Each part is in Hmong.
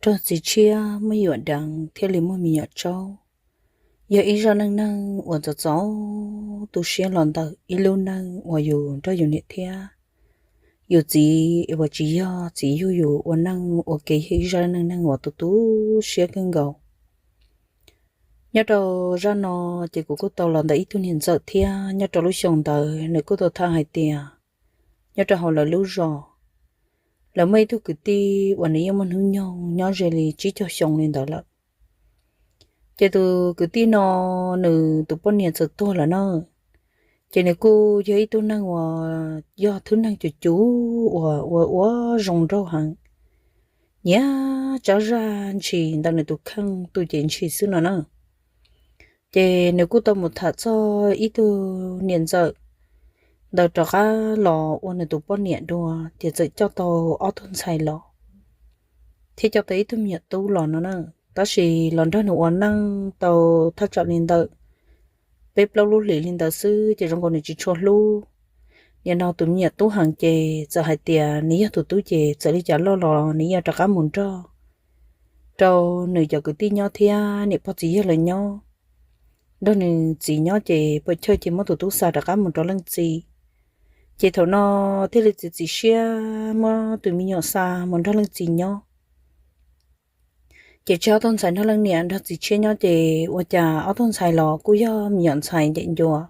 Yog txiv tshiab muaj yuam deev thiaj li muaj me nyuam tsaub, yog ib zaj neej neeg uas txom txom tu siab los ntawm ib lub neej uas yus nrog yus niam thiab yus txiv uas tsis yog txiv yug yus ua neej ua ke, yog ib zaj neej neeg uas tu tu siab kawg nkaus. Nyob rau zaj no ces kuv kuj tau los ntawm ib tug niam ntxawm thiab, nyob rau lub xyoo ntawd nws kuj tau tham hais tias nyob rau hauv lawv lub zos, lawv muaj ib tug kwv tij uas nws yeej muaj hnub nyoog nyob ze li tsib caug xyoo li ntawd lawm. Ces tus kwv tij no nws tus poj niam txawm tuag lawm na. Ces nws kuj yog ib tug neeg uas yog thwj neeg cuv cuv uas ua ua zoo nraug heev, nyiam tsav zaj ntshis ntawm nws tus kheej tu cev ntshis xwb no na. Ces nws kuj tau mus tham txog ib tug niam ntxawm ntawd rov qab los ua nws tus poj niam dua, ces txawm coj tau ob tug ntxhais los thiab coj tau ib tug me nyuam tub los no na. Tab sis los nrog nws ua neej tau thaj tsam li ntawm peb plaub lub hlis li ntawd xwb ces zoo nkaus nws tsis tshua hlub. Nim no tus me nyuam tub heev ces txawm hais tias nws yog tus tub ces txawm li cas loj los nws yeej rov qab mus nrog rau nws cov kwv tij nyob thiab niam pog txiv yawg lawv nyob, nrog nws txiv nyob ces pom chaw ces muab tus tub xa rov qab mus rau leej txiv. Ces thaum no thiaj li txiav txim siab muab tus me nyuam xa mus nrog leej txiv nyob. Ces tseg ob tug ntxhais nrog leej niam nrog txiv tshiab nyob ces ua cas ob tug ntxhais los kuj yog me nyuam ntxhais ncem ncua.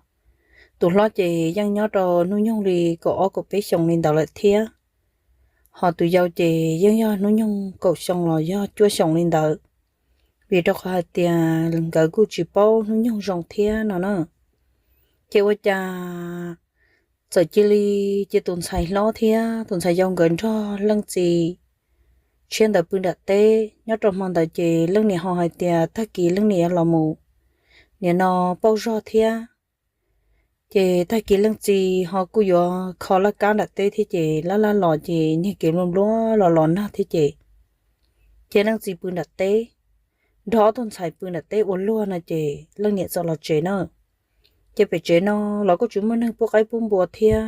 Tus hlob ces yeej nyob rau hnub nyoog li kaum ob kaum peb xyoos li ntawd lawm thiab. Ho tus yau ces yeej yog hnub nyoog kaum xyoo los yog cuaj xyoos li ntawd, vim rau qhov hais tias nkawd kuj tsis paub hnub nyoog zoo thiab no na. Ces ua cas txawm cia li, ces tus ntxhais hlob thiab tus ntxhais yau nkawd nrog leej txiv tshiab ntawd pw nram teb. Nyob rau hmo ntawd ces leej niam ho hais tias tag kis leej niam yuav los mus nim no pauj zog thiab. Ces tag kis leej txiv ho kuj yuav kho laj kab nram teb thiab ces laj laj los ces niag kev nplua nplua los los nag thiab ces, ces leej txiv pw nram teb, nrog ob tug ntxhais pw nram teb ua luag no ces leej niam txawm los tsev na. Ces pem tsev no los kuj tsis muaj neeg pub qaib pub npua thiab.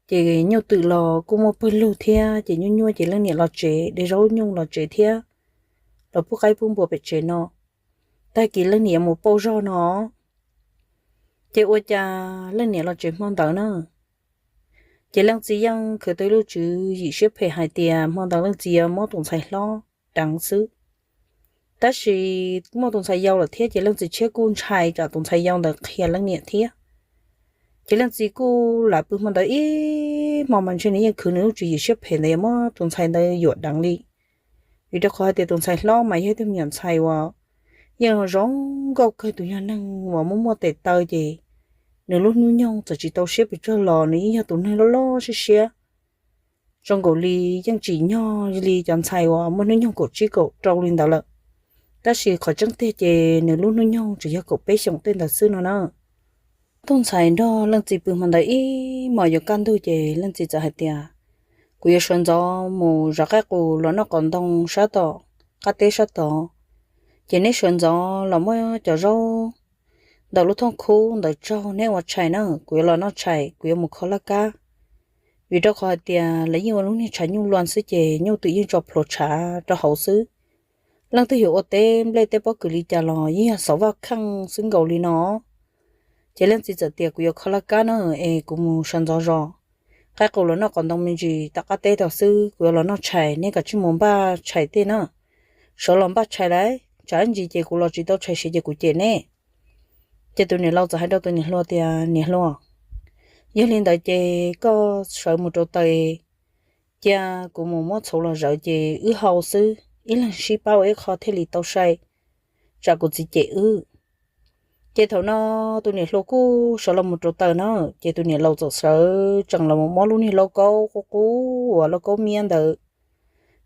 Ces nyuj twm los kuj muaj pawg lug thiab ces nyuaj nyuaj ces leej niam los tsev de zaub nyuj los tsev thiab los pub qaib pub npua pem tsev no. Tag kis leej niam mus pauj zog no, ces ua cas leej niam los tsev hmo ntawd na, ces leej txiv yeej khwv tau ib lub tswv yim siab phem hais tias hmo ntawd leej txiv yuav muab tus ntxhais hlob deev xwb. Tab sis muaj tus ntxhais yau lawm thiab ces leej txiv tshiab kuj ntshai tsam tus ntxhais yau ntawd qhia leej niam thiab. Ces leej txiv kuj lam pw hmo ntawd ib hmo mas ntshe nws yeej khwv nws lub tswv yim siab phem ntawd yuav muab tus ntxhais ntawd yuam deev li. Vim rau qhov hais tias tus ntxhais hlob mas yog ib tug me nyuam ntxhais uas yeej zoo nkauj kawg, tus yog neeg uas muaj muaj tes taw ces nws lub hnub nyoog txawm tsis tau siab pes tsawg los nws yeej yog tus neeg loj loj siab siab. Zoo nkaus li yeej tsim nyog li cov ntxhais uas muaj hnub nyoog kaum tsib kaum rau li ntawd lawm. Tab sis qhov tseeb tiag ces nws lub hnub nyoog tseem yog kaum peb xyoos tej ntawd xwb no na. Tus ntxhais nrog leej txiv pw hmo ntawd ib hmos yuav kaj ntug ces leej txiv txawm hais tias, kuv yuav sawv ntxov mus zov qaib qus los noj qos ntoo sab tom qab teb sab tod. Ces neb sawv ntxov los muab cov zaub ntawm lub thoob khub ntawd tsaug neb ua tshais na, kuv yuav los noj tshais, kuv yuav mus kho laj kab. Vim rau qhov hais tias lawv yeej ua lub niag tshav nyuj luaj xwb ces nyuj twm yeej tso plhuav tshav rau hauv xwb. Leej twg yuav ua teb nplej teb pob kws li cas los yeej yog xov vaj kheej xwb nkaus li no. Ces leej txiv txawm tias, kuv yuav kho laj kab na, es kuv mus sawv ntxov zov qaib qus los noj qos ntoo me ntsis tom qab teb tod xwb, kuv yuav los noj tshais, neb kav tsij mus npaj tshais tej na. Sawv los npaj tshais lauj, tsam ib ntsis ces kuv los tsis tau tshais siav ces kuv cem neb. Ces tus niam laus txawm hais rau tus niam hluas tias, niam hluas, yog li ntawd ces koj sawv mus rau taws, cia kuv mus muab txhuv los zawv ces wb hau xwb, ib leeg sib pab ua ib qho thiaj li tau sai, tsam kuv txiv cem wb. Ces thaum no tus niam hluas kuj sawv los mus rau taws na, ces tus niam laus txawm sawv tsees los mus muab lub niag lauj kaub qub qub uas lauj kaub miab ntawd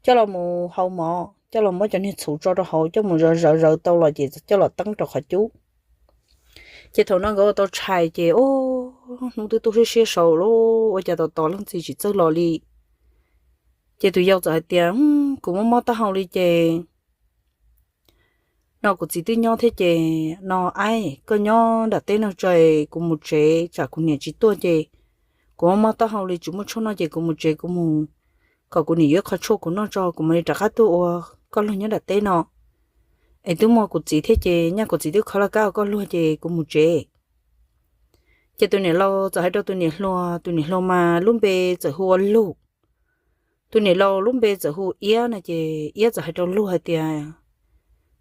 coj los mus hau mov, coj los muab cov niag txhuv tso rau hauv, coj mus zawv zawv zawv tau los ces coj los teeb rau qhov cub. Ces thaum no nkawd ua tau tshais ces hnub twb tu siab siab saud lawm, ua cas tos tos leej txiv tsis txawj los li. Ces tus yau txawm hais tias, kuv mob mob taub hau li ces no kuv txiv twb nyob thiab ces no, aib, koj nyob nram teb no tso, kuv mus tsev, tsam kuv niam tsis tuaj ces kuv mob mob taub hau li tsis muaj tshuaj noj ces kuv mus tsev, kuv mus kom kuv niam yuav ib qho tshuaj kuv noj tso kuv mam li rov qab tuaj ua koj luag nyob nram teb no, es twb muaj kuv txiv thiab ces nyaj kuv txiv twb kho laj kab ua koj luag ces kuv mus tsev. Ces tus niam laus txawm hais rau tus niam hluas, tus niam hluas mas lub npe txawm hu ua Lug. Tus niam laus lub npe txawm hu Iab no ces Iab txawm hais rau Lug hais tias,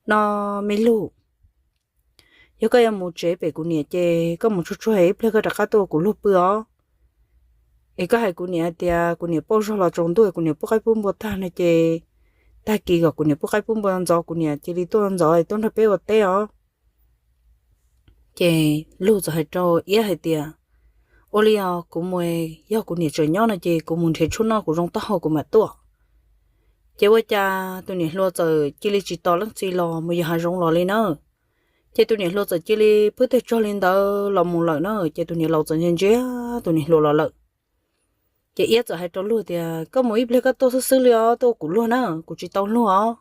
no me Lug, yog koj yuav mus tsev pem kuv niam ces koj mus tsuag tsuag ib pliag koj rov qab tuaj ua kuv luag pw os. Es koj hais kuv niam hais tias kuv niam pauj zog los tsaus ntuj kuv niam pub qaib pub npua tag no ces tag kis kom kuv niam pub qaib pub npua ntxov kuv niam cia li tuaj ntxov tuaj nrog peb ua teb os. Ces Lug txawm hais rau Iab hais tias, ua li os, kuv mus, yog kuv niam tseem nyob no ces kuv mus nrhiav tshuaj noj kuv zoo taub hau kuv mam tuaj. Ces ua cas tus niam hluas txawm cia li tsis tos leej txiv los mus yos hav zoov los li na. Ces tus niam hluas txawm cia li pw teg tsog li ntawd los mus lawm na, ces tus niam laus txawm ntsia ntsia tus niam hluas los lawm. Ces Iab txawm hais rau Lug tias, koj mus ib pliag koj tuaj xwb xwb li os, tuaj ua kuv luag na, kuv tsis tau luag os.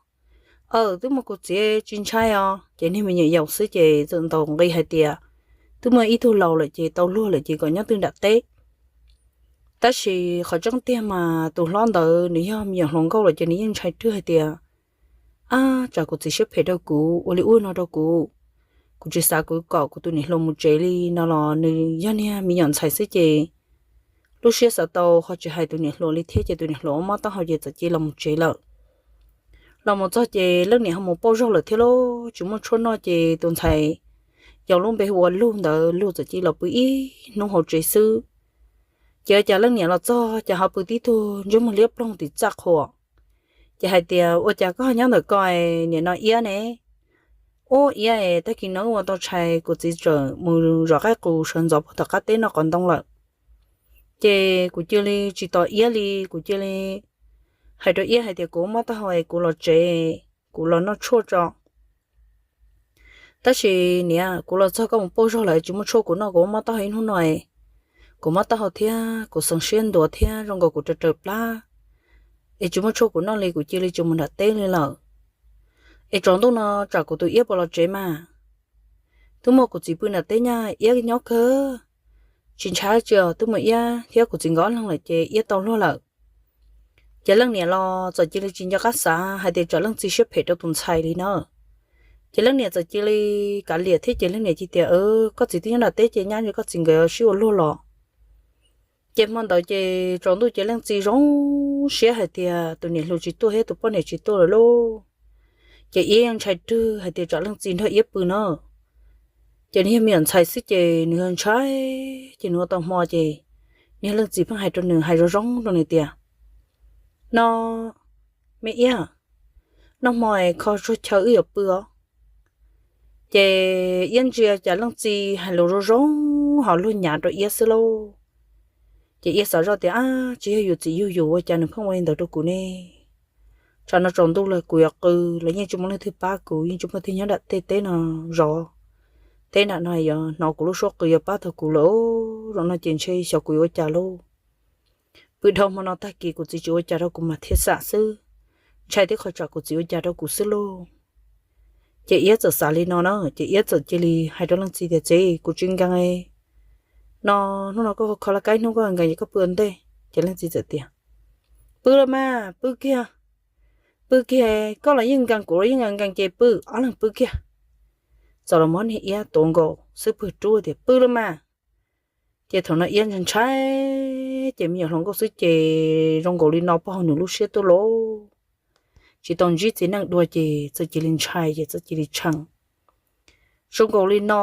Aw, twb muaj kuv txiv tsis ntshai os. Ces niag me nyuam yaus xwb ces txawm ntaus nqi hais tias, twb muaj ib tug laus lawm ces tau luag lawm ces kom nyob twj nram teb. Tab sis qhov tseeb tiag mas tus hlob ntawd nws yog me nyuam hluas nkauj lawm ces nws yeej ntshai rwg hais tias, ab, tsam kuv txiv siab phem rau kuv ua li ub no rau kuv. Kuv tsis xav kuv kom kuv tus niam hluas mus tsev li no los nws yog niag me nyuam ntxhais xwb ces lub siab xav tau ho tsis hais tus niam hluas li thiab ces tus niam hluas ua mob taub hau ces txawm cia li los mus tsev lawm. Los mus txog ces leej niam ho mus pauj zog lawm thiab lauj, tsis muaj tshuaj noj ces tus ntxhais yaus lub npe hu ua Lug ntawd, Lug txawm cia li los pw ib hnub hauv tsev xwb. Ces ua cas leej niam los txog ces ho pw tib tug ntsej muag liab ploog tim txaj qhua. Ces hais tias, ua cas koj nyob ntawm ko, niam no Iab ne? Ub, Iab es, tag kis no wb ua tau tshais kuv txiv txawm mus zov qaib qus sawv ntxov puag tom qab teb noj qos ntoo lawm. Ces kuv cia li tsis tos Iab li, kuv cia li hais rau Iab hais tias kuv mob taub hau es kuv los tsev, kuv los noj tshuaj tso. Tab sis niam, kuv los txog koj mus pauj zog lawm tsis muaj tshuaj kuv noj, kuv mob taub hau ib hnub no, kuv mob taub hau thiab kuv xeev siab ntuav thiab zoo nkaus kuv raws raws plab, es tsis muaj tshuaj kuv noj li kuv cia li tsis mus nram teb li lawm. Es tsaus ntuj no tsam kuv tus Iab puas los tsev mas? Twb muaj kuv txiv pw nram teb nyaj Iab nyob kawg, tsis ntshai tsi os, twb muaj Iab thiab kuv txiv nkawd ob leeg lawm ces Iab tau luag lawm. Ces leej niam los txawm cia li tsis nco qab xav hais tias tsam leej txiv siab phem rau tus ntxhais li na. Ces leej niam txawm cia li kav liam thiab ces leej niam cia tias, koj txiv twb nyob nram teb ces nyab ntsis koj txiv nkawd sib ua luag los. Ces hmo ntawd ces tsaus ntuj ces leej txiv zoo siab hais tias tus niam hluas tsis tuaj thiab tus poj niam tsis tuaj lawm lauj. Ces Iab yeej ntshai rwg hais tias tsam leej txiv nrog Iab pw na. Ces nws yog me nyuam ntxhais xwb ces nws ntshai, ces nws ua tau hmo ces nws leej txiv pheej hais rau nws, hais zoo zoo rau nws tias, no me Iab, noj hmo es kho tshuaj chaw wb yuav pw os. Ces Iab ntsia cas leej txiv hais lus zoo zoo ho luag nyav rau Iab xwb lauj. Ces Iab xav zoj tias, ab, tsis yog yus txiv yug yus ua cas nws pheej ua li ntawd rau kuv ne. Tsam no tsaus ntuj lawm kuv yuav qw los yeej tsis muaj leej twg pab kuv, yeej tsis muaj leej twg nyob nram tej teb no zov. Teb nram no yuav hnov kuv lub suab qw yuav pab tau kuv lawm, zaum no ces ntshe xyov kuv yuav ua cas lauj. Pw dhau hmo no tag kis kuv txiv tsis ua cas rau kuv mas thiaj xam xwb, ntshai thiab qhov tsam kuv txiv ua cas rau kuv xwb lauj. Ces Iab txawm xav li no na, ces Iab txawm cia li hais rau leej txiv tias, txiv, kuv tsis nkees no, hnub no koj kho laj kab hnub koj nkees ces koj pw ua ntej. Ces leej txiv txawm tias, pw los mas, pw kiag, pw kiag, koj los yeej nkees kuv los yeej nkees nkees ces pw, ob leeg pw kiag. Txawm los muab niag Iab tuav nkaus xwb pwg rub tias, pw los mas. Ces thaum no Iab ntshai ntshai, ces me nyuam hluas nkauj xwb ces zoo nkaus li no pog hauv nws lub siab tuaj lauj. Tsis tau ntsib txiv neej dua ces txawm cia li ntshai ces txawm cia li tshee. Zoo nkaus li no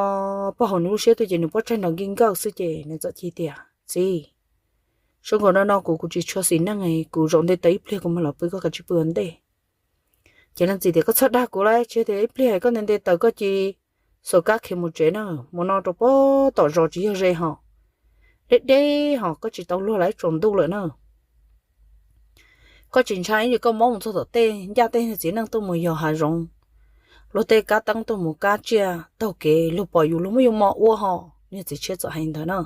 pog hauv nws lub siab tuaj ces nws pob tsaig nrov nkij nkawj xwb ces nws txawm cia tias, txiv, zoo nkaus no no kuv kuv tsis tshua xis neej, kuv zaum nte taws ib pliag kuv mam los pw, koj kav tsij pw ua ntej. Ces leej txiv tias, koj txhob dag kuv lauj, tsis tias ib pliag koj nte nte taws koj cia li xuas kab khiav mus tsev na, mus no rau pob tom zos tsis yog ze ho, deb deb ho, koj tsis tau luag lawm, tsaus ntuj lawm na. Koj tsis ntshai ib ntsis koj mob mus txog tom tej ncaj tej niag txiv neej tuaj mus yos hav zoov, luag tej kab teeb tuaj mus kab tsiaj taug kev luag pom yus luag muab yus mos ua ho. Niag txiv tshiab txawm hais ntawd na.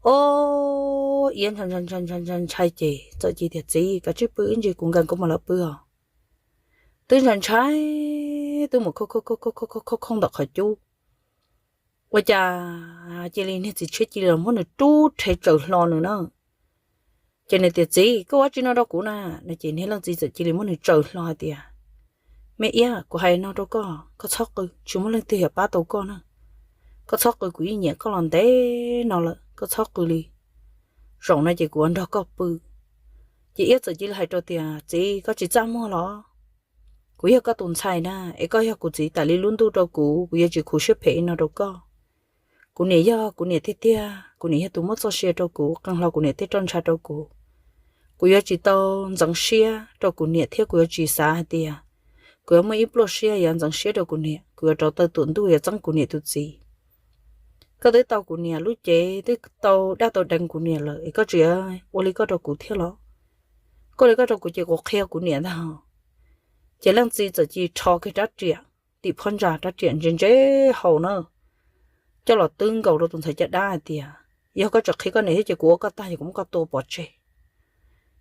Ob, Iab ntshai ntshai ntshai ntshai ntshai ces txawm cia tias, txiv, kav tsij pw ib ntsis kuv nkees kuv mam los pw os. Twb ntshai ntshai, twb mus khooj khooj khooj khooj ntawm qhov cub. Ua cas cia li niag txiv tshiab cia li los muab nws rub rhe tsaws hlo nws na. Ces nws tias, txiv, koj ua dab tsi no rau kuv na? No ces niag leej txiv txawm cia li muab nws tsaws hlo hais tias, Me Iab, kuv hais no rau koj, koj txhob qw, tsis muaj leej twg yuav pab tau koj na. Koj txhob qw, kuv yeej nyiam koj los ntev no lawm, koj txhob qw li. Zaum no ces kuv ua nrog koj pw. Ces Iab txawm cia li hais rau tias, Txiv, koj tsis txaj muag los? Kuv yog koj tus ntxhais na, es koj yog kuv txiv tas li lub ntuj rau kuv, kuv yuav tsis khuv siab phem li no rau koj. Kuv niam yog kuv niam tiag tiag, kuv niam yog tus muab txoj sia rau kuv, qee hlo kuv niam tej roj ntsha rau kuv. Kuv yuav tsis tau ntxeev siab rau kuv niam thiab kuv yuav tsis xav hais tias kuv yuav muaj ib pluaj siab yuav ntxeev siab rau kuv niam, kuv yuav rauv taws tuam ntuj yuav txeeb kuv niam tus txiv. Koj twb tau kuv niam lub cev, twb tau dab tau deev kuv niam lawm es koj tseem ua li koj rau kuv thiab los? Koj ua li koj rau kuv ces kuv qhia kuv niam ntag. Ces leej txiv txawm cia li rho kiag rab riam tim phab ntsa, rab riam ntse ntse haus na, coj los twb nkaus rau tus ntxhais caj dab hais tias, Yog koj tseem qhia koj niam thiab ces kuv ua koj tag ces kuv muab koj tua pov tseg.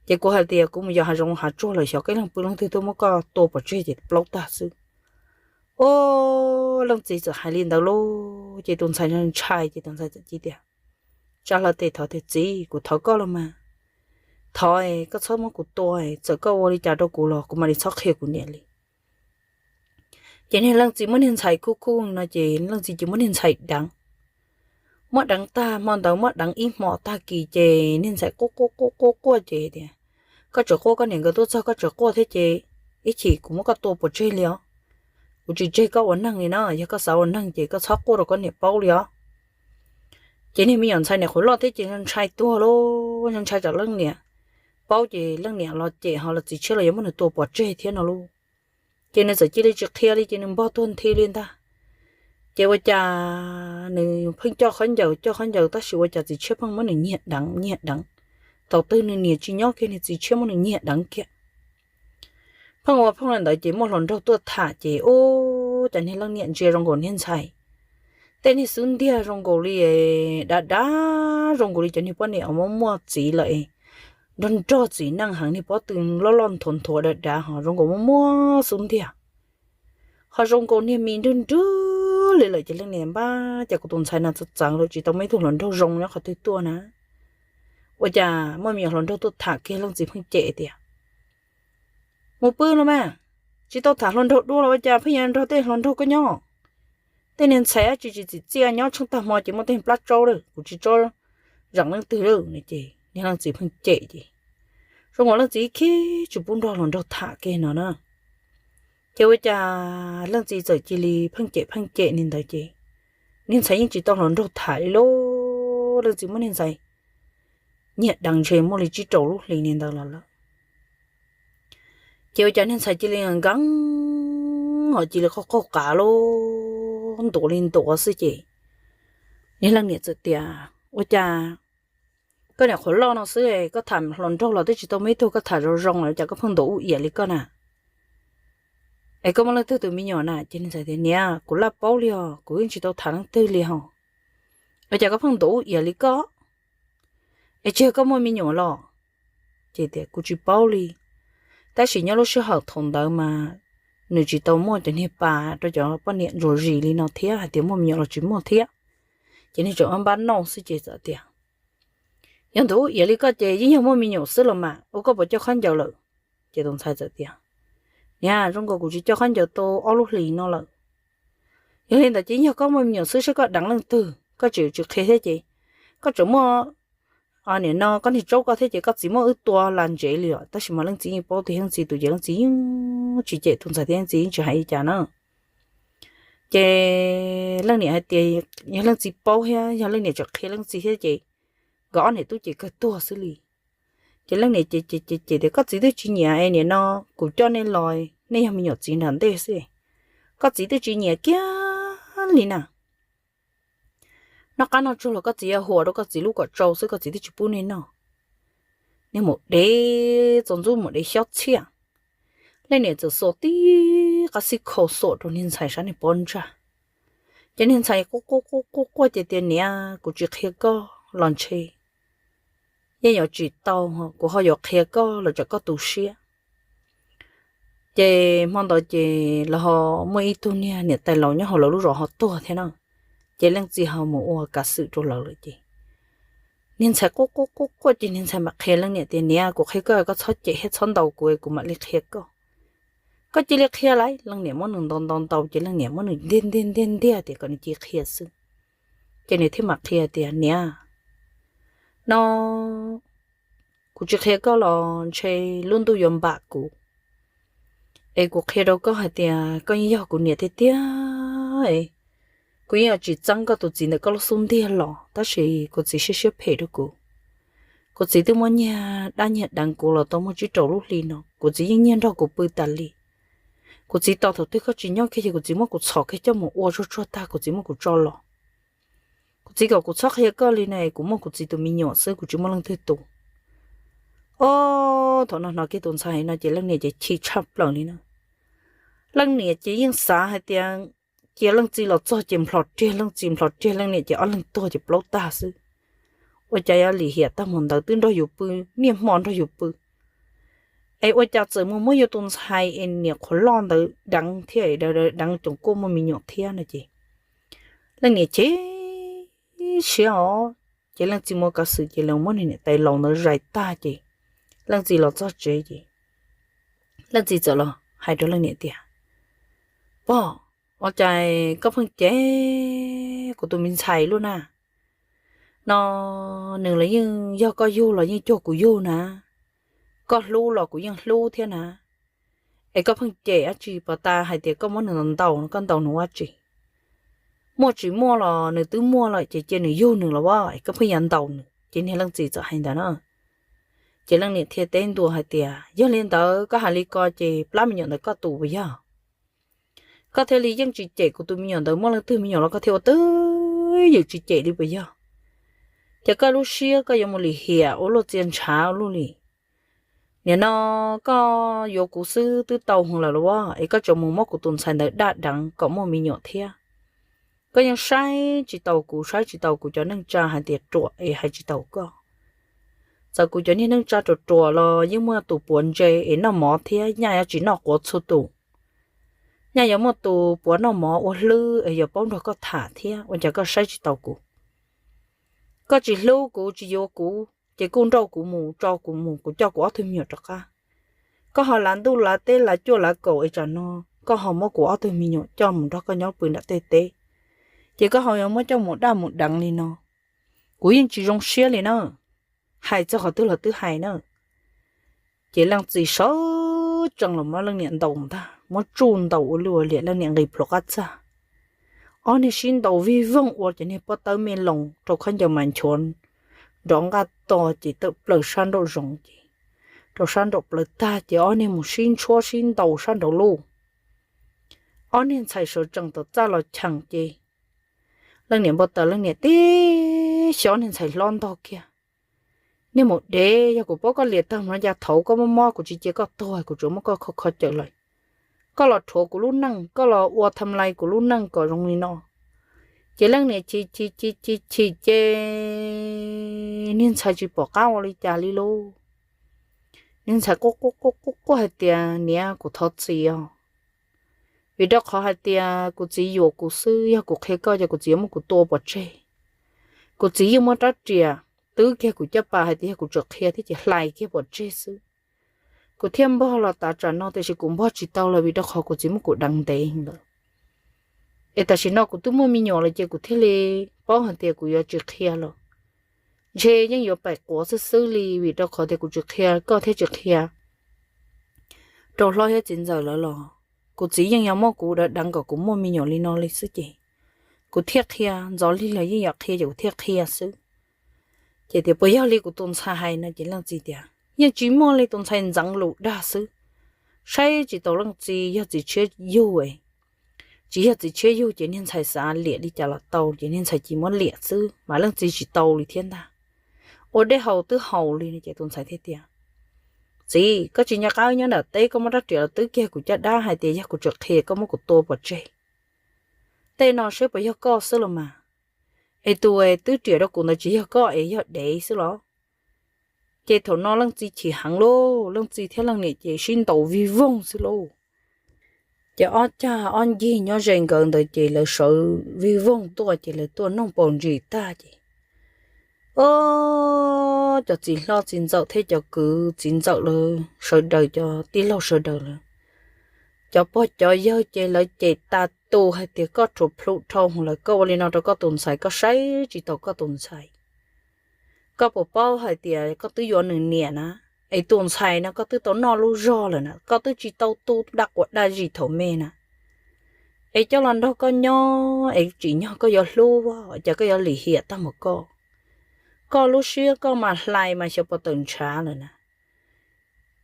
Ces kuv hais tias kuv mus yos hav zoov hav tsuag lawm, xyov koj leej pw leej twg tuaj muab koj tua pov tseg ces plaub tag xwb. Ua, leej txiv txawm hais li ntawd lauj, ces tus ntxhais ntshai, ces tus ntxhais txawm cia li tias, tsa hlo tes thov tias, Txiv, kuv thov koj los mas, thov koj txhob muab kuv tua, txawm koj ua li cas rau kuv los kuv mam li txhob qhia kuv niam li. Ces niag leej txiv muab niag ntxhais khuj khuj no ces leej txiv cia li muab niag ntxhais deev. Muab deev tag hmo ntawd, muab deev ib hmos tag kis ces niag ntxhais quaj quaj quaj quaj quaj ces tias, Koj tseem quaj, koj niam nkawd tuaj txog koj tseem quaj thiab ces ib chim kuv muab koj tua pov tseg li os. Kuv tsis tseg koj ua neeg li no, yog koj xav ua neeg ces koj txhob quaj rau koj niam paub li os. Ces niag me nyuam ntxhais niam qhuav loj thiab ces ntshai tuag lauj, ntshai tsam leej niam paub ces leej niam los cem ho los txiv tshiab los yuav muab nws tua pov tseg thiab no lauj. Ces nws txawm cia li tsis qhia li ces nws npog tuag nthi li ntag. Ces ua cas nws pheej coj khaub ncaws coj khaub ncaws tab sis ua cas txiv tshiab pheej muab nws nyiag deev nyiag deev. Thaum twg nws niam tsis nyob kiag nws txiv tshiab muab nws nyiag deev kiag. Pheej ua pheej li ntawd ces muaj hluas nraug tuaj tham ces ua cas niag leej niam ntsia zoo nkaus niag ntxhais tej niag xub ntiag zoo nkaus li dav dav, zoo nkaus li cov niag poj niam uas muaj muaj txiv lawm, nrog nrog txiv neej heev, niag pob tw loj loj nthuav nthuav dav dav ho zoo nkaus muaj muaj xub ntiag, ho zoo nkaus niag mis nrwg nrwg li lawm. Ces leej niam npab, Cas kuv tus ntxhais no txawv txawv lawm, tsis tau muaj ib tug hluas nraug zoo nyob qhov twg tuaj na? Ua cas muaj me nyuam hluas nraug tuaj tham kiag, leej txiv pheej cem tias, Mus pw los mas, tsis tau tham hluas nraug dua los ua cas pheej yuav nrog tej hluas nraug koj nyob? Tej niag ntxhais dab tsi tsis txim txiaj nyob tsheej tag hmo ces muaj tej plab tsaub lawm, kuv tsis txhob zeem leej twg lawm no. Ces niag leej txiv pheej cem ces zoo nkaus leej txiv khib tsis pub nrog hluas nraug tham kiag no na. Ces ua cas leej txiv txawm cia li pheej cem pheej cem li ntawd ces niag ntxhais yeej tsis tau hluas nraug tham li lauj. Leej txiv muab niag ntxhais nyiag deev ntshe muaj li tsib rau lub hlis li ntawd los lawm. Ces ua cas niag ntxhais cia li nkees ho cia li qaug qaug qav lauj, ntuav li ntuav xwb ces niag leej niam txawm tias, Ua cas koj niam qhuav loj no xwb, koj tham hluas nraug los twb tsis tau muaj ib tug koj tham zoo zoo lawm, cas koj pheej ntuav ub iam li koj na? Es koj muaj leej twg tus me nyuam na? Ces niag ntxhais tias, Niam, kuv laj paub li os, kuv yeej tsis tau tham leej twg li hos. Ua cas koj pheej ntuav ub iam li koj? Es tsis yog koj muaj me nyuam los? Ces tias, Kuv tsis paub li, tab sis nyob lub sij hawm thaum ntawd mas nws tsis tau muaj cov niag pas rau cov poj niam ntsuas zis li no thiab, hais tias muaj me nyuam los tsis muaj thiab. Ces niag tseem npab npab noj xwb ces txawm tias, Yog ntuav ub iam li koj ces yeej yog muaj me nyuam xwb los mas, ua koj puas coj khaub ncaws lawm? Ces tus ntxhais txawm tias, Niam, zoo nkaus kuv tsis coj khaub ncaws tau ob lub hlis no lawm. Yog li ntawd ces yeej yog koj muaj me nyuam xwb, saib koj deev leej twg, koj tseem tsis qhia thiab ces koj tseem muaj, nim no koj niag tsaub koj thiab ces koj txiv muab wb tua las ntsev li os. Tab sis mas leej txiv yeej paub tias leej txiv tus ces leej txiv yeej tsis cem tus ntxhais thiab leej txiv yeej tsis hais li cas na. Ces leej niam hais tias yog leej txiv paub thiab yog leej niam tseem qhia leej txiv thiab ces nkawd ob niam tub ces kawg tuag xwb li. Ces leej niam ces ces ces tias, Koj txiv twb tsis nyiam es nim no kuv coj nej los, nej yog me nyuam txiv nram ntej xwb, koj txiv twb tsis nyiam kiag li na. Noj qab noj tsuag los koj txiv yuav huam rau koj txiv lub kom tsau xwb, koj txiv twb tsis pub nej noj. Nej mus dev txaus ntxub mus dev xyob txhiaj. Leej niam txawm xuas tib qab xib khau xuas rau niag ntxhais sab niag pob ntsag. Ces niag ntxhais quaj quaj quaj quaj quaj ces tias, Niam, kuv tsis qhia koj los ntshe yeej yuav tsis tau, kuv ho yuav qhia koj los tsam koj tu siab. Ces hmo ntawd ces los ho muaj ib tug niag niam tais laus nyob hauv lawv lub zos ho tuag thiab na. Ces leej txiv ho mus ua kav xwm rau lawv lawm ces niag ntxhais quaj quaj quaj quaj ces niag ntxhais mam qhia leej niam tias, Niam, kuv qhia koj, koj txhob cem thiab txhob ntaus kuv, kuv mam li qhia koj. Koj cia li qhia lauj. Leej niam muab nws ntaus ntaus ntaus ces leej niam muab nws ntiag ntiag ntiag ntiag tias kom nws cia li qhia xwb. Ces nws thiaj mam qhia tias, Niam, no kuv tsis qhia koj los ntshe lub ntuj yuav npam kuv. Es kuv qhia rau koj hais tias koj yeej yog kuv niam tiag tiag. Kuv yeej yuav tsis txeeb koj tus txiv ntawm koj lub xub ntiag los, tab sis kuv txiv siab siab phem rau kuv. Kuv txiv twb muab nyiag dab nyiag deev kuv los tau muaj tsib rau lub hli no, kuv txiv yeej nyiag nrog kuv pw tas li. Kuv txiv tos thaum twg koj tsis nyob kiag ces kuv txiv muab kuv txhom kiag coj mus ua tsuag tsuag tag kuv txiv muab kuv tso los. Kuv txiv kom kuv txhob qhia koj li na, kuv muaj kuv txiv tus me nyuam xwb, kuv tsis muaj leej twg tus. Ob, thaum no hnov kiag tus ntxhais no ces leej niam ces chim tshaj plaws li na. Leej niam ces yeej xav hais tias cia leej txiv los txog ces nplhos riag leej txiv, nplhos riag leej niam ces ob leeg tuag ces plaub tag xwb. Ua cas yuav lim hiam tag mus ntawd, twb nrog yus pw, niaj hmo nrog yus pw, es ua cas txawm mus muab yus tus ntxhais es niam qhuav loj ntawd deev thiab, deev tsoom kuj muaj me nyuam thiab no ces leej niam chim siab os. Ces leej txiv mus kav xwm ces lawv muab nws niam tais laus ntawd zais tag ces leej txiv los txog tsev ces leej txiv txawm los hais rau leej niam tias, Pog, ua cas koj pheej cem kuv tus me ntxhais luaj na? No nws los yeej yog koj yug los yeej cuag kuv yug na, koj hlub los kuv yeej hlub thiab na, es koj pheej cem dab tsi? Pos tas hais tias koj muab nws ntaus, koj ntaus nws ua tsi? Muaj tsis muaj los nws twb muaj lawm ces cia nws yug nws los as, es koj pheej yuav ntaus nws. Ces niag leej txiv txawm hais ntawd na. Ces leej niam thiaj teb ntua hais tias, Yog li ntawd koj hais li ko ces plab me nyuam ntawd koj tus puas yog? Koj thiaj li yeej tsis cem kuv tus me nyuam ntawd, muaj leej twg me nyuam los koj thiaj ua twb ywm tsis cem li puas yog? Ces koj lub siab koj yuav mus lim hiam ua luaj txia ntshav ua luaj li. Nim no koj yuav kuv xwb twb tau heev lawm los as, es koj tseem mus muab kuv tus ntxhais ntawd daj deev kom muaj me nyuam thiab. Koj yeej saib tsis taus kuv, saib tsis taus kuv cov neej tsa hais tias ruam es hais tsis taus koj. Txawm kuv cov niag neej tsa ruam ruam los yeej muaj tus puav ntse es noj mov thiab, nyaj yuav tsis noj quav txhua tus. Nyaj yuav muaj tus puav noj mov ua hlwb es yuav paub nrog koj tham thiab, ua cas koj saib tsis taus kuv? Koj tsis hlub kuv tsis yuav kuv ces kuj nrauj kuv mus, tso kuv mus, kuv coj kuv ob tug me nyuam rov qab. Koj ho lav ntuj lav teb lav cuaj lav kaum es tsam no koj ho muab kuv ob tug me nyuam coj mus nrog koj nyob pw nram tej teb, ces koj ho yuav muab coj mus daj mus deev li no, kuv yeej tsis zoo siab li na. Hais txog qhov twg los twb hais na. Ces leej txiv sawv tsees los muab leej niam ntaus ntag, muab tsuj ntaus ua luaj ua liam, leej niam nqis plhuav qab txaj. Ob niag sib ntaus vij voog ua cov niag pob tawb me loos rau khaub ncaws mas nchuav nrov nqaj to ces tawm plaws sab nraum zoov ces rau sab nraum plawv tag ces ob niag mus sib ntshuab sib ntaus sab nraud lauj. Ob niag ntxhais sawv tsees tom txaj los cheem ces leej niam npau taws leej niam tib xyov niag ntxhais hlob ntog kiag. Niag maum dev, yog kuv paub koj liam tag mus no cas thaud koj mob mob kuv tsis cia koj tuag, kuv tsuas muab koj kho kho cawm lawm. Koj los rhuav kuv lub neej, koj los ua tham lais kuv lub neej kom zoo li no. Ces leej niam chim chim chim chim chim ces niag ntxhais tsis pom qab ua li cas li lauj. Niag ntxhais quaj quaj quaj quaj quaj hais tias, Niam, kuv thov txim os, vim rau qhov hais tias kuv txiv yuam kuv xwb, yog kuv qhia koj ces kuv txiv yuav muab kuv tua pov tseg. Kuv txiv yeej muab rab riam twb kiag kuv caj pas hais tias yog kuv tseem qhia thiab ces hlais kiag pov tseg xwb. Kuv thiaj npog los tav tsam no, tiam sis kuv npog tsis tau lawm vim rau qhov kuv txiv muab kuv deev ntev lawm. Es tam sim no kuv twb muaj me nyuam lawm ces kuv thiaj li paub hais tias kuv yuav tsis qhia lawm, ntshe yeej yuav paim quav xwb xwb li, vim rau qhov tias kuv tsis qhia koj thiab tsis qhia rau hlob thiab txiv ntxawm lawv los kuv txiv yeej yuav muab kuv deev deev kom kuv muaj me nyuam li no li xwb ces kuv thiaj qhia, ntxov lig los yeej yuav qhia ces kuv thiaj qhia xwb. Ces tias, Puas yog li kuv tus ntxhais hais? No ces leej txiv tias, Yeej tsis muaj li, tus ntxhais ntxeev lus dag xwb. Saib tsis taus leej txiv, yog txiv tshiab yug. Tsis yog txiv tshiab yug ces niag ntxhais xav liam li cas los tau, ces niag ntxhais cia muab liam xwb mas leej txiv tsis tau li thiab ntag. Ua dej haus twb haus li no ces tus ntxhais thiaj tias, Txiv, koj tsis nco qab nyob nram teb koj muab rab riam los twb kiag kuv caj dab hais tias yog kuv tseem qhia koj muab kuv tua pov tseg. Tej no saib puas yog koj xwb los mas. Es tus twb riam rau kuv ntawd tsis yog koj es yog dev xwb los? Ces thaum no leej txiv chim heev lauj, leej txiv thiab leej niam ces sib ntaus vij voog xwb lauj. Ces ob cag ob ncig nyob ze nkawd ntawd ces lawv sawv vij voog tuaj ces lawv tuaj noog paus ntsis tag ces, o, cov txiv hlob txiv ntxawm thiab cov kwv txiv ntxawm lawv sawv daws, cov tij laug sawv daws lawv cov pog cov yawg ces lawv cem tas tus hais tias koj rhuav plhu dhau hwv lawm, koj ua li no rau koj tus ntxhais, koj saib tsis taus koj tus ntxhais. Koj puas paub hais tias koj twb yuav nws niam na, es tus ntxhais no koj twb tau noj lub zog lawm na, koj twb tsis tau tu dab quas dab zis thaum me na, es coj los nrog koj nyob es tsim nyog koj yuav hlub, cas koj yuav lim hiam tag mus koj. Koj lub siab koj mas hlais mas xyov puas tawm ntshav lawm na.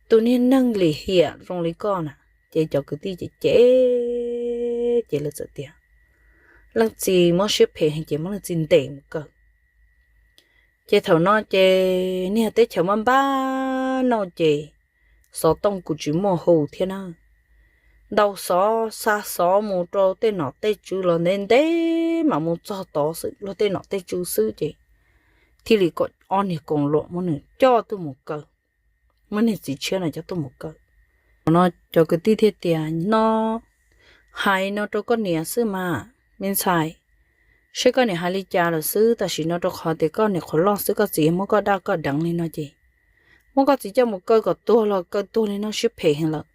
Tus niag neeg lim hiam zoo li koj na. Ces cov kwv tij ces cem, ces lawv txawm tias, leej txiv muab siab phem heev ces muab leej txiv ntes mus kaw. Ces thaum no ces niag teb chaws maj npab no ces xov tooj kuj tsis muaj hu thiab na. Ntaus xov xa xov mus rau tej nom tej tswv los ntev ntev mam mus txog tod xwb, luag tej nom tej tswv xwb ces thiaj li kom ob niag koom luam muab nws coj tuaj mus kaw, muab niag txiv tshiab no coj tuaj mus kaw. Thaum no cov kwv tij thiaj tias, no hais no rau koj niam xwb mas me ntxhais, seb koj niam hais li cas lawm xwb, tam sim no rau qhov tias koj niam qhuav loj xwb, koj txiv yog muab koj daj koj deev li no ces muab koj txiv coj mus kaw kom tuag los kaw tuag li no siab phem heev lawm.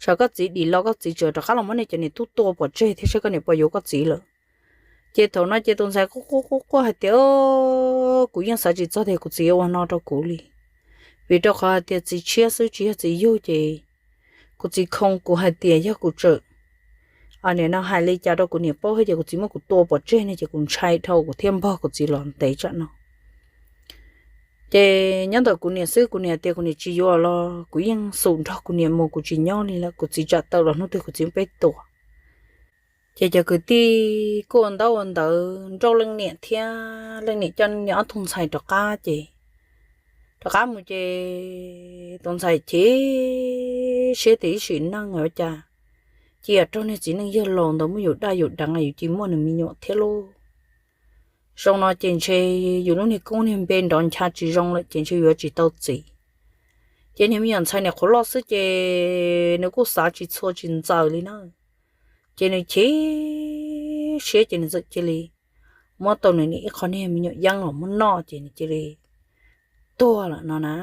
Tsam koj txiv dim los koj txiv tseem rov qab los muab nej cov niam tub tua pov tseg thiab, saib koj niam puas yuav koj txiv lawm. Ces thaum no ces tus ntxhais quaj quaj quaj quaj hais tias, kuv yeej xav tsis txog tias kuv txiv yuav ua no rau kuv li, vim rau qhov hais tias txiv tshiab xwb tsis yog txiv yug ces kuv txiv khoo kuv hais tias yog kuv tseem, nim no hais li cas rau kuv niam paub thiab ces kuv txiv muab kuv tua pov tseg ne, ces kuv ntshai dhau kuv thiaj npog kuv txiv los ntev tsam no. Ces nyob ntawm kuv niam xwb, kuv niam tias kuv niam tsis yuav los kuv yeej xum nrog kuv niam mus, kuv tsis nyob li lawm, kuv txiv tsam tawm los hnub twg kuv txiv peb tua. Ces cov kwv tij kuj ua ntaub ua ntawv nrauj leej niam thiab leej niam coj niam ob tug ntxhais rov qab ces, rov qab mus ces tus ntxhais chim siab tias ib sim neej ua cas cia raug niag txiv neej yawg laus ntawd muab yus daj yus deev, yus cia muaj nws me nyuam thiab lauj. Zoo no ces ntshe yus lub niag koob niag npe nrov ncha tsis zoo lawm ces ntshe yuav tsis tau txiv. Ces niag me nyuam ntxhais niam qhuav loj xwb ces nws kuj xav tsis txhua tsis ntxaws li na. Ces nws chim siab ces nws txawm cia li muab tau nws niam ib qho niag me nyuam yeeb los muab noj ces nws cia li tuag lawm no na.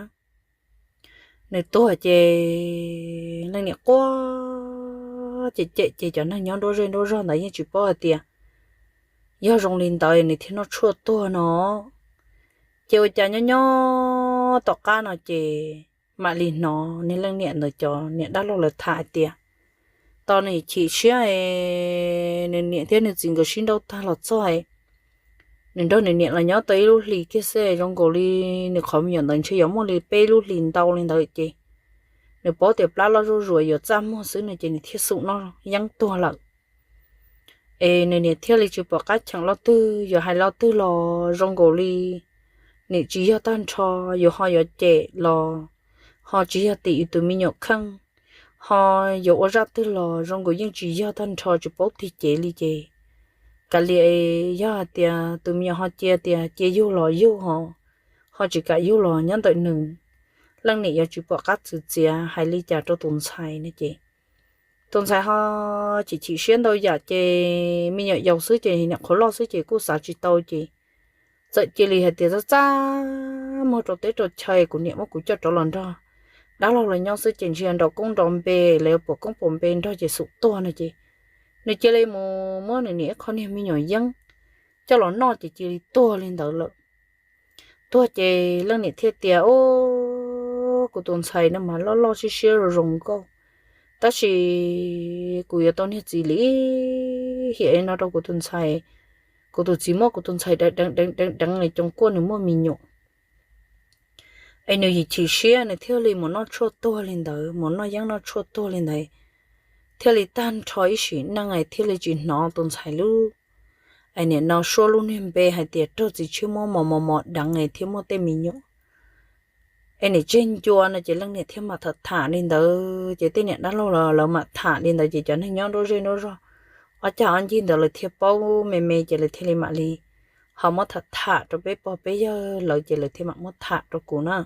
Nws tuag ces leej niam quaj cem cem ces cov neeg nyob nruab zej nruab zog ntawd yeej tsis paub hais tias yog zoo li ntawd nws thiaj noj tshuaj tuag no. Ces ua cas nyob nyob tom qab no ces mam li hnov niag leej niam ntawd cov niam dab laug lawv tham hais tias, tos nws chim siab, nws niam thiab nws txiv nkawd sib nrauj tag los txog, nws nrog nws niam los nyob tau ib lub hlis kiag xwb, zoo nkaus li nws qhov me nyuam ntawd ntshe yuav muaj li peb lub hlis ntau li ntawd ces nws paub tias plab loj zuj zus yuav txaj muag xwb no ces nws thiaj xum noj yeeb tuag lawm. Es nws niam thiaj li tsis pom qab cheem lo twg, yuav hais lo twg los zoo nkaus li nws tsis yog tag nrho, yuav ho yuav cem los ho tsis yog tim yus tus me nyuam kheej, ho yuav ua zaj twg los zoo nkaus yeej tsis yog tag nrho, tsis paub tig cev li ces kav liam, yog hais tias tus me nyuam ho cia tias cia yug los yug, ho tsis kam yug los nyob ntawm nws. Leej niam yuav tsis pom qab txwv txiav hais li cas rau tus ntxhais no ces tus ntxhais ho chim chim siab ntau yam ces me nyuam yaus xwb ces niam qhuav loj xwb ces kuj xav tsis tau ces txawm cia li hais tias txaj txaj muag rau teb rau chaw, kuv niam muab kuv coj rov los nrog dab laug los nyob xwb ces ntshe nrov koob nrov npe, lawv yuav pom koob pom npe nrog ces xum tuag no ces nws cia li mus muab nws niam ib qho niag me nyuam yeeb coj los noj ces cia li tuag li ntawd lawm. Tuag ces leej niam thiaj tias, o, kuv tus ntxhais no mas loj loj siab siab zoo zoo nkauj, tab sis kuv yuav tau niag txiv lim hiam no rau kuv tus ntxhais, kuv tus txiv muab kuv tus ntxhais deev deev deev deev es coos kuaj nws muaj me nyuam. Es nws yim chim siab nws thiaj li mus noj tshuaj tuag li ntawd, mus noj yeeb noj tshuaj tuag li ntawd, thiaj li tag nrho ib sim neej es thiaj li tsis hnov tus ntxhais lub, es niam no suab lub niag npe hais tias raug txiv tshiab muab mos mos mos deev es thiaj muaj tej me nyuam. Es niam tseg ncua no ces leej niam thiaj mam tham tham li ntawd ces tej niam dab laug lawv mam tham li ntawd ces cov neeg nyob nruab zej nruab zog ob cag ob ncig ntawd lawv thiaj paub me me ces lawv thiaj li mam li ho muab tham tham rau peb pog peb yawg lawv ces lawv thiaj mam muab tham rau kuv na.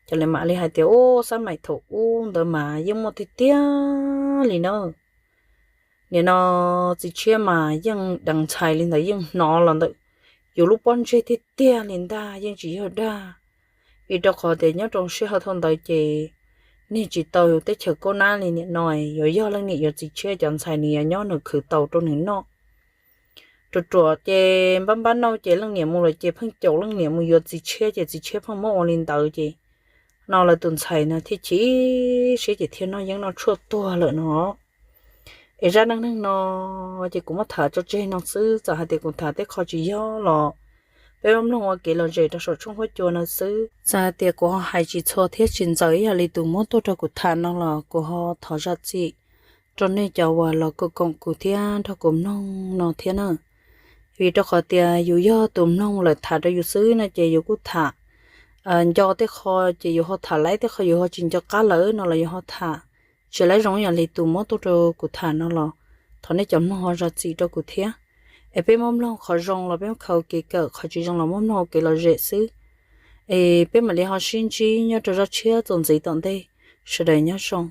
Ces lawv mam li hais tias, ub, xab maim thaum ub ntawd mas yeej muaj tiag tiag li na. Nim no txiv tshiab mas yeej deev ntxhais li ntawd yeej hnov los ntawm yus lub pob ntseg tiag tiag li ntag, yeej tsis yog dag. Vim rau qhov tias nyob rau sij hawm thaum ntawd ces niag tsis tau teb chaws kaub nab li nim no, yuav yog leej niam yuav txiv tshiab cov ntxhais nws yuav nyob nws khwv tau rau nws noj. Ruam ruam ces npab npab nauj ces leej niam mus lawm ces pheej caum leej niam mus yuav txiv tshiab ces txiv tshiab pheej muab ua li ntawd ces no lawv tus ntxhais no thiaj chim siab ces thiaj noj yeeb noj tshuaj tuag lawm no. Es zaj neej neeg no ces kuv muab tham tso tseg no xwb, txawm hais tias kuv tham tej qho tsis yog los peb muab mloog ua kev lom zem rau saum tshooj huab cua no xwb. Txawm hais tias kuv ho hais tsis txhua thiab tsis ntxaws ib yam li tus muab tuaj rau kuv tham no los kuv ho thov zam txim rau nej cov uas los koom koom kuv thiab nrog kuv mloog no thiab na. Vim rau qhov tias yus yog tus mloog lawm tham rau yus xwb no ces yus kuj tham nco tej qho, ces yus ho tham laib tej qho, yus ho tsis nco qab lawm no los yus ho tham tsis laib zoo ib yam li tus muab tuaj rau kuv tham no los thov nej cov mloog ho zam txim rau kuv thiab. Es peb muab mloog qhov zoo los peb muab khaws ua kev kawm, qhov tsis zoo los muab mloog ua kev lom zem xwb. Es peb mam li ho sib ntsib nyob rau zaj tshiab txuas ntxiv tom ntej. Sawv daws nyob zoo.